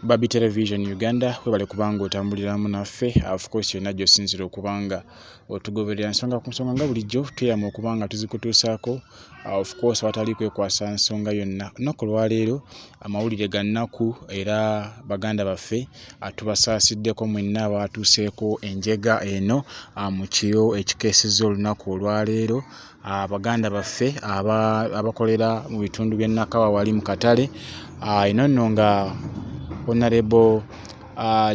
Babi Television Uganda, webale kubanga otambuliramu naffe. Of course, yonna gy'osinzira okubanga otugoberera nsonga ku nsonga, nga bulijjo tweyama okuba nga tuzikutuusaako, of course awatali kwekwasa nsonga yonna. Olunaku olwaleero amawulire ga nnaku, era baganda baffe tubasaasiddeko mwenna abatuuseeko enjega eno mu kiro ekikeesezza olunaku olwaleero. Baganda baffe abakolera mu bitundu by'e Nakawa wali mu katale eno nno, nga Honorable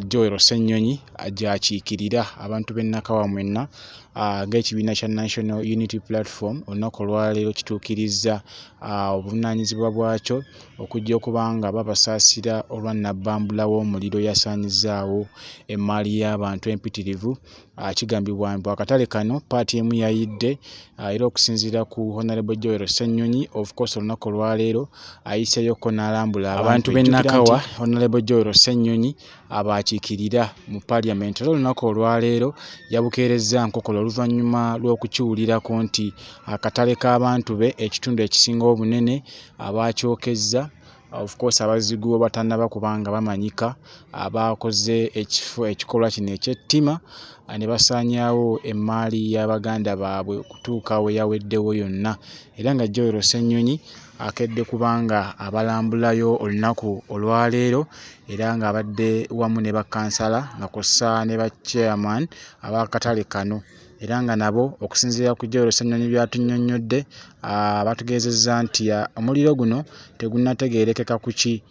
Joel Ssennyonyi gy'akiikirira abantu b'e Nakawa mwenna, ng'ekibiina kya National Unity Platform olunaku olwaleero kituukirizza obuvunaanyizibwa bwakyo okujja okuba nga babasaasira olwa nnabbambula w'omuliro yasaanyizzaawo emmaali y'abantu empitirivu. Kigambibwa mbu akatale kano part emu yayidde, era okusinziira ku Honorable Joel Ssennyonyi, of course olunaku olwaleero ayiseeyokko n'alambula abantu b'e Nakawa. Honorable Joel Ssennyonyi abaakiikirira mu Parliament, era olunaku olwaleero yabukeerezza nkokola oluvannyuma lw'okukiwulirako nti akatale k'abantu be ekitundu ekisinga obunene abaakyokezza, of course abazigu abatannaba kubanga bamanyika abakoze ekifo ekikolwa kino eky'ettima ne basaanyaawo emmaali y'abaganda baabwe okutuuka we yaweddewo yonna. Era nga Joel Ssennyonyi akedde kubanga abalambulayo olunaku olwaleero, era ng'abadde wamu ne bakkansala nga kw'ossa ne ba chairman ab'akatale kano, era nga nabo okusinziira ku Joel Ssennyonyi by'atunnyonnyodde, batugeezezza nti omuliro guno tegunnategeerekeka ku ki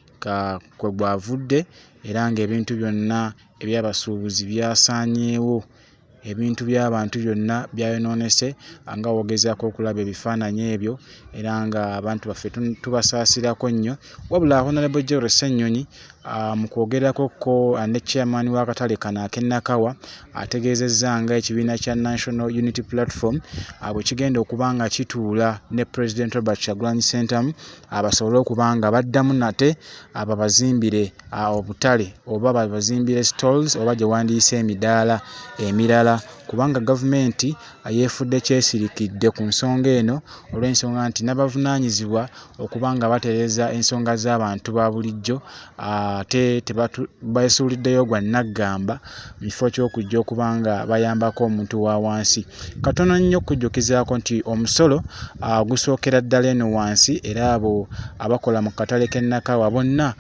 kwe gwavudde, era ng'ebintu byonna eby'abasuubuzi byasaanyeewo, ebintu by'abantu byonna byayonoonese nga w'ogezaako okulaba ebifaananyi ebyo. Era nga abantu baffe tubasaasirako nnyo. Wabula Honorable Joel Ssennyonyi mu kwogerako ko ne chairman w'akatale kano ak'e Nakawa ategeezezza nga ekibiina kya National Unity Platform bwe kigenda okuba nga kituula ne President Robert Kyagulanyi Ssentamu, basobole okuba nga baddamu nate babazimbire obutale oba babazimbire stalls oba gye wandiise emidaala emirala, kubanga gavumenti yeefudde kyesirikidde ku nsonga eno, olw'ensonga nti n'abavunaanyizibwa okuba nga batereeza ensonga z'abantu ba bulijjo ate beesuuliddeyo gwa nnaggamba mu kifo ky'okujja okuba nga bayambako omuntu wa wansi. Katono nnyo okujjukizaako nti omusolo gusookera ddala eno wansi, era abo abakola mu katale k'e Nakawa bonna,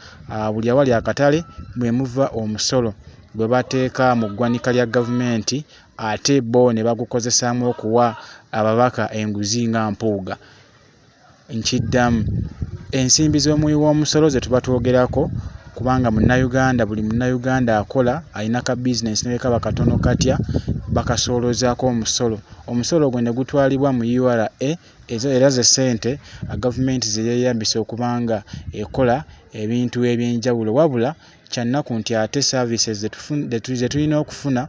buli awali akatale mwe muva omusolo gwe bateeka mu ggwanika lya gavumenti, ate bo ne bagukozesaamu okuwa ababaka enguzi nga Mpuuga. Nkiddamu, ensimbi z'omuwi w'omusolo ze tuba twogerako, kubanga Munnayuganda, buli Munnayuganda akola alina ka bizinensi ne bwe kaba katono katya, bakasooloozaako omusolo. Omusolo ogwo ne gutwalibwa mu URA, ezo era ze ssente gavumenti ze yeeyambisa okuba nga ekola ebintu ebyenjawulo. Wabula kyannaku nti ate services ze tulina okufuna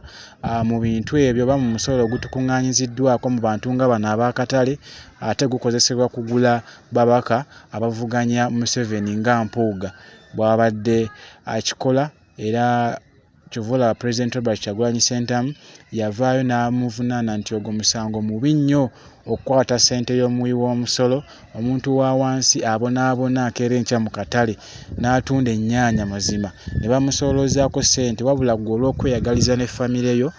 mu bintu ebyo oba mu musolo ogutukuŋŋaanyiziddwako mu bantu nga bano ab'akatale, ate gukozesebwa kugula babaka abavuganya Museveni nga Mpuuga bw'abadde akikola. Era kyova olaba President Robert Kyagulanyi Ssentamu yavaayo n'amuvunaana nti ogwo musango mubi nnyo okukwata ssente y'omuwi w'omusolo. Omuntu wa wansi abonaabona, akeera enkya mu katale n'atunda ennyaanya, mazima ne bamusooloozaako ssente, wabula ggwe olw'okweyagaliza ne famire yo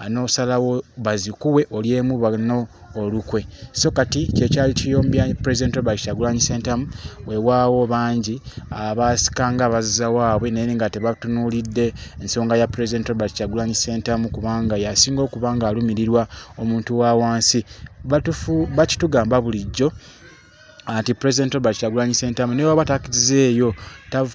n'osalawo bazikuwe olyemu banno olukwe. So kati kyekyali kiyombya President Robert Kyagulanyi Ssentamu. Weewaawo bangi abaasikanga bazza waabwe, naye nga tebatunuulidde ensonga ya President Robert Kyagulanyi Ssentamu, kubanga yasinga okuba nga alumirirwa omuntu wa wansi. Batufu bakitugamba bulijjo nti President Robert Kyagulanyi Ssentamu ne waba tazzeeyo,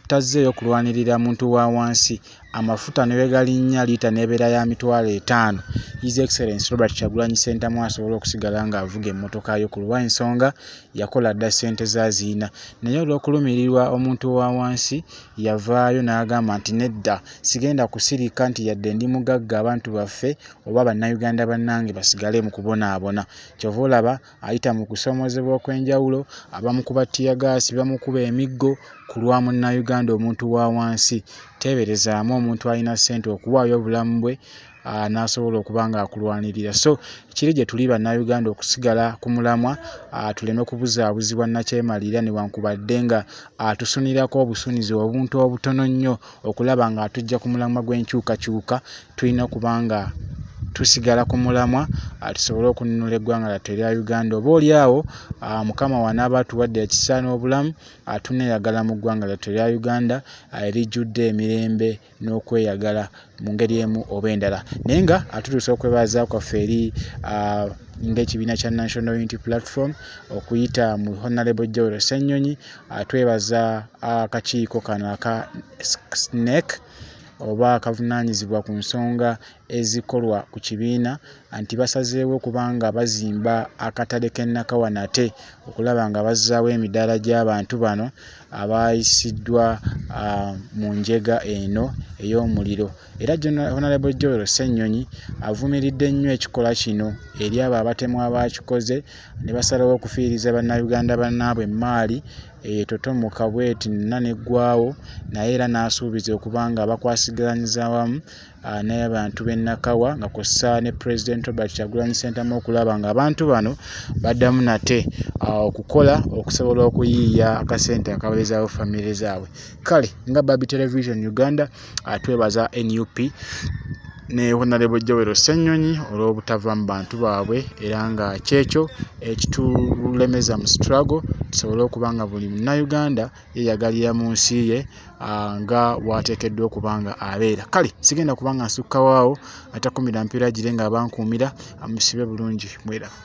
tazzeeyo kulwanirira muntu wa wansi, amafuta ne bwe galinnya liita n'ebeera ya 50,000, His Excellence Robert Kyagulanyi Ssentamu asobola okusigala ng'avuga emmotoka yo, ku lwa ensonga yakola dda, ssente za ziina. Naye olw'okulumirirwa omuntu wa wansi yavaayo n'agamba nti nedda, sigenda kusirika nti yadde ndi mugagga, abantu baffe oba Bannayuganda bannange basigale mu kubonaabona. Kyova olaba ayita mu kusoomoozebwa okw'enjawulo, abamukuba teargas, bamukuba emiggo. Ku lwa Munnayuganda omuntu wa wansi, teeberezaamu omuntu alina ssente okuwaayo obulamu bwe n'asobola okuba ng'akulwanirira. So kiri gye tuli Bannayuganda okusigala ku mulamwa tuleme kubuzaabuzibwa nnakyemalira newankubadde nga atusunirako obusunizi obuntu obutono nnyo okulaba ng'atuggya ku mulamwa gw'enkyukakyuka. Tulina okuba nga tusigala ku mulamwa tusobole okununula eggwanga lyattu erya Uganda. Oba oli awo Mukama w'anaaba atuwadde ekisa n'obulamu, tuneeyagala mu ggwanga lyattu erya Uganda erijjudde emirembe n'okweyagala mu ngeri emu oba endala. Naye nga atutuusa okwebaza kwaffe eri ng'ekibiina kya National Unity Platform okuyita mu Honorable Joel Ssenyonyi, twebaza akakiiko kano aka SNEC oba akavunaanyizibwa ku nsonga ezikolwa ku kibiina nti basazeewo okuba nga bazimba akatale k'e Nakawa nate okulaba nga bazzaawo emidaala gy'abantu bano abaayisiddwa mu njega eno ey'omuliro. Era Honorable Joel Ssenyonyi avumiridde nnyo ekikolwa kino eri abo abatemu abaakikoze ne basalawo okufiiriza Bannayuganda bannaabwe emmaali etotomoka bw'eti nna n'eggwawo, naye era n'asuubiza okuba nga bakwasiganyiza wamu n'abantu b'e Nakawa nga kw'ossa ne Pulezidenti Robert Kyagulanyi Ssentamu okulaba ng'abantu bano baddamu nate okukola okusobola okuyiiya akasente akabeezaawo famire zaabwe. Kale nga Barbie Television Uganda twebaza NUP ne Honorable Joel Ssenyonyi olw'obutava mu bantu baabwe, era nga kyekyo ekitulemeza mu struggle tusobole okuba nga buli Munnayuganda yeeyagalira mu nsi ye nga bw'ateekeddwa okuba nga abeera. Kale sigenda kuba nga nsukkawo awo, atakumira mpiira gire nga abankuumira, amusibe bulungi, mweraba.